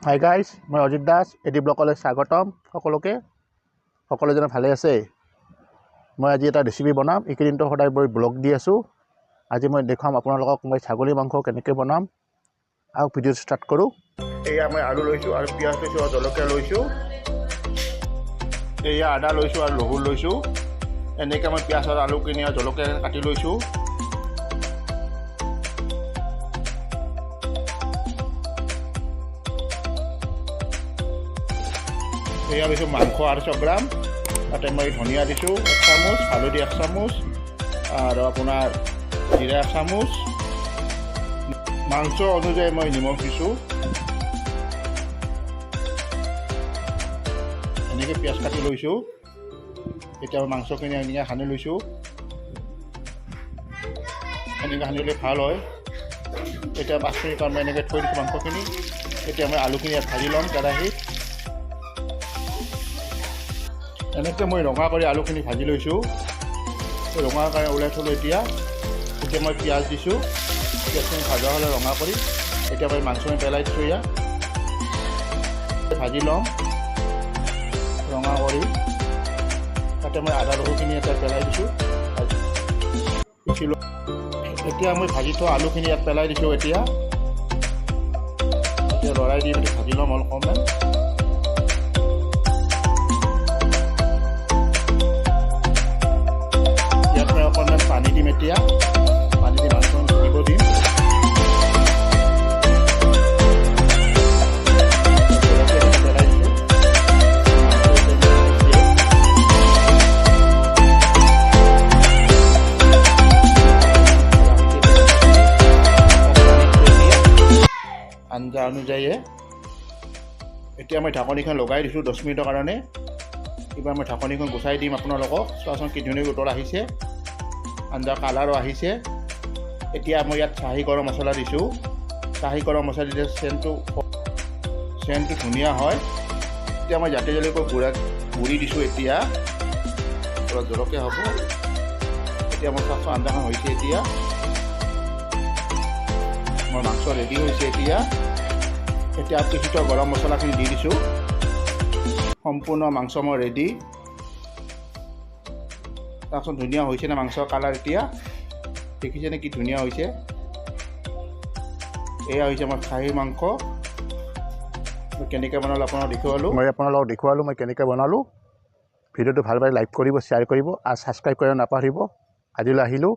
Hi guys, মই Ajit Das, AD ব্লগলৈ স্বাগতম সকলোকে। সকলো যেন ভালে আছে। মই আজি এটা ৰেচিপি বনাম। এইকেইদিনতো সদায় মই ব্লগ দি আছোঁ। আজি মই দেখুৱাম আপোনালোকক মই ছাগলী মাংস কেনেকৈ বনাম। আৰু ভিডিঅ' ষ্টাৰ্ট কৰোঁ। এয়া মই আলু লৈছোঁ আৰু পিঁয়াজ লৈছোঁ আৰু জলকীয়া লৈছোঁ। এয়া আদা লৈছোঁ আৰু নহৰু লৈছোঁ। এনেকৈ মই পিঁয়াজ আৰু আলুখিনি আৰু জলকীয়া কাটি লৈছোঁ। এয়া লৈছোঁ মাংস 800 গ্ৰাম। তাতে মই ধনিয়া দিছোঁ 1 চামুচ, হালধি 1 চামুচ আৰু আপোনাৰ জিৰা 1 চামুচ। মাংস অনুযায়ী মই নিমখ দিছোঁ। এনেকৈ পিঁয়াজ কাটি লৈছোঁ। এতিয়া মই মাংসখিনি এনেকৈ সানি লৈছোঁ। এনেকৈ সানিলে ভাল হয়। এতিয়া 5 মিনিট মই এনেকৈ থৈ দিছোঁ মাংসখিনি। এতিয়া মই আলুখিনি ইয়াত ভাজি ল'ম কেৰাহীত। এনেকৈ মই ৰঙা কৰি আলুখিনি ভাজি লৈছোঁ। ৰঙা কাৰণে ওলাই থ'লোঁ। এতিয়া মই পিঁয়াজ দিছোঁ। পিঁয়াজখিনি ভাজা হ'লে ৰঙা কৰি এতিয়া মই মাংসখিনি পেলাই দিছোঁ। ইয়াত ভাজি ল'ম ৰঙা কৰি। তাতে মই আদা নহৰুখিনি এটা পেলাই দিছোঁ। এতিয়া মই ভাজি থোৱা আলুখিনি ইয়াত পেলাই দিছোঁ। এতিয়া এতিয়া লৰাই দি মেলি ভাজি ল'ম অলপমান। ইয়াত মই অকণমান পানী দিম। এতিয়া পানী দি মাংসখিনি সিজিব দিম। পেলাই দিছোঁ। আঞ্জা অনুযায়ী এতিয়া মই ঢাকনিখন লগাই দিছোঁ 10 মিনিটৰ কাৰণে। এইবাৰ মই ঢাকনিখন গুচাই দিম আপোনালোকক। চোৱাচোন কি ধুনীয়াকৈ উতল আহিছে, আঞ্জাৰ কালাৰো আহিছে। এতিয়া মই ইয়াত চাহী গৰম মছলা দিছোঁ। চাহী গৰম মছলা দিলে চেণ্টটো ধুনীয়া হয়। এতিয়া মই জাতি জলকীয়া গুড়ি দিছোঁ। এতিয়া অলপ জলকীয়া হ'ব। এতিয়া মোৰ চাওকচোন আঞ্জাখন হৈছে। এতিয়া মোৰ মাংস ৰেডি হৈছে। এতিয়া পিহি থোৱা গৰম মছলাখিনি দি দিছোঁ। সম্পূৰ্ণ মাংস মোৰ ৰেডি। চাওকচোন ধুনীয়া হৈছেনে মাংসৰ কালাৰ? এতিয়া দেখিছেনে কি ধুনীয়া হৈছে? এয়া হৈছে আমাৰ খাহী মাংস। মই কেনেকৈ বনালোঁ আপোনালোকক দেখুৱালোঁ। মই আপোনালোকক দেখুৱালোঁ মই কেনেকৈ বনালোঁ। ভিডিঅ'টো ভাল পালে লাইক কৰিব, শ্বেয়াৰ কৰিব আৰু ছাবস্ক্ৰাইব কৰিব নাপাহৰিব। আজিলৈ আহিলোঁ।